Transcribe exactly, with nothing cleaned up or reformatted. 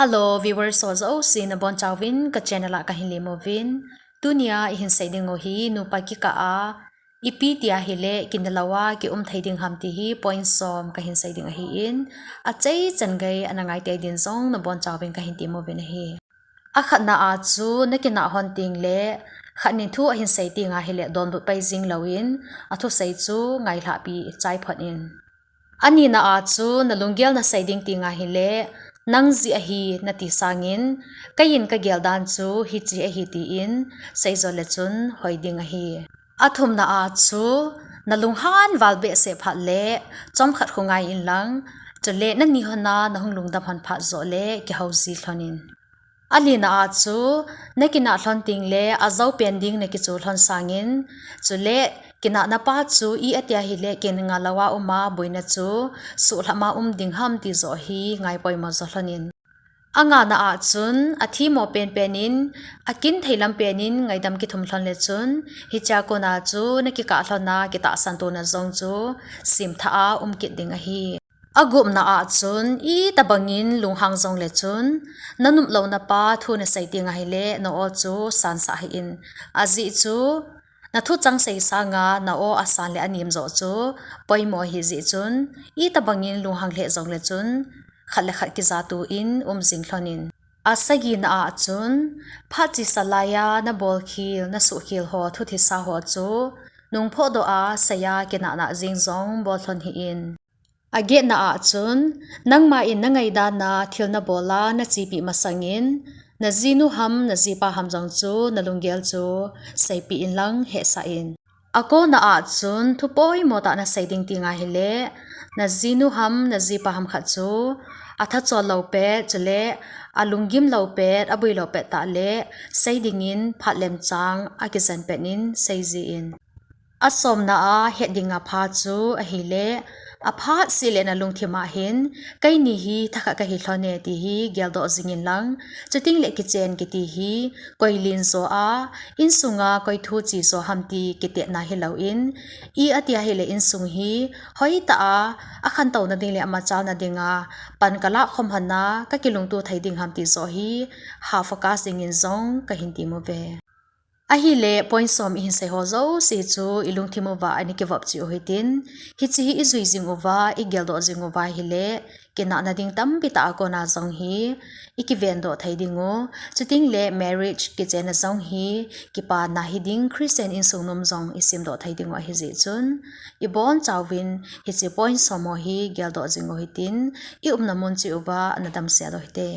Hello viewers ho jouse, nabonchauvin ka channel a kahin lemuvin. Tunia ihin sei ding u hi nupa kikah a ipi tia hile kinelou a kium thei ding ham ti hi point som kahin sei ding ahin, achaichan gei ana ngai tei din jong nabonchauvin kahin temuvin ahi. Akhatna a chu nakinah lhon tengle khat nin thu ahin sei tenga hile donbut pai jing louvin, athusei chu ngailhahpi chai phot in. Anina a chu nalunggel nasei ding tenga hile, nang jeh ahi nati sangin, keiin kagel dan chu hiche ahi tin seijo le chun hoi ding ahi. Athumna a chu nalunghan val behseh phat le chomkhat khu ngai inlang, chule nani lhona nahung lungdam lhon phat joh le kihou ji lhon in. Alina a chu nakinah lhon tengle ajou pen ding nakicho lhon sangin, chule kinahna pa chu i atia hile kinga lou a uma boina chu suhlhama um ding ham ti joh hi ngai poimo jo lhon in. Angana a chun athimo penpen in, akin thei lam pen in ngaidam kithum lhon le chun, hichea kona chu nakikah lhona kitahsan tona jong chu semthah a um kit ding ahi. Agupna a chun itobangin lunghang jongle chun, nanop louna pa thu nasei tenga hile na-o chu sansah hih in. Ajeh chu nathuchang sei sanga na-o asan le anem joh chu poimo ahijeh chun, itobangin lunghang lheh jongle chun khat le khat kijatoh in um jing lhon in. Asagina a chun phat chesa laiya nabolkhel nasuhkhel ho thuthisa ho chu nungphohdoh a seiya kinah nah jeng jong bol lhon hih in. Agetna a chun nangma in nangaidana thil nabol a nachepeh masangin, najinu ham najipa ham jong chu nalunggel chu seipeh inlang hetsah in. Akona a chun thu poimo tah nasei ding tenga hile, najinu ham najipa ham khat chu athachol lou pet chule alunggim lou pet, aboi lou pet tah le sei dingin phat lemchang akijen pet in seiji in. Asomna a het dinga pha chu ahile, aphat seh le nalungthim a hin, keini hi thakhat kahi lhon e ti hi geldoh jing inlang, chutengle kichen kiti hi koi lenjo a, insunga koi thu chejo ham ti kitetna hilouvin, i atia hile insung hi hoitah a akhantouna ding le amachalna dinga pan kalahkhom lhon a kakilungto thei ding ham ti joh hi ha focus dingin jong kahin temuve. Ahile point som ihin sei ho jouse chu ilungthim uva ana kivop cheh u hitin, hiche hi ijui jing uva, igeldoh jing uva hile, kinahna ding tampi tah a kona jong hi ikivendoh thei dingu, chutengle marriage kichenna jong hi kipana hiding Christian insung nom jong isemdoh thei dingu ahijeh chun, ibonchauvin hiche point som ho hi geldoh jing u hitin, iumna mun cheh uva ana damsel u hite.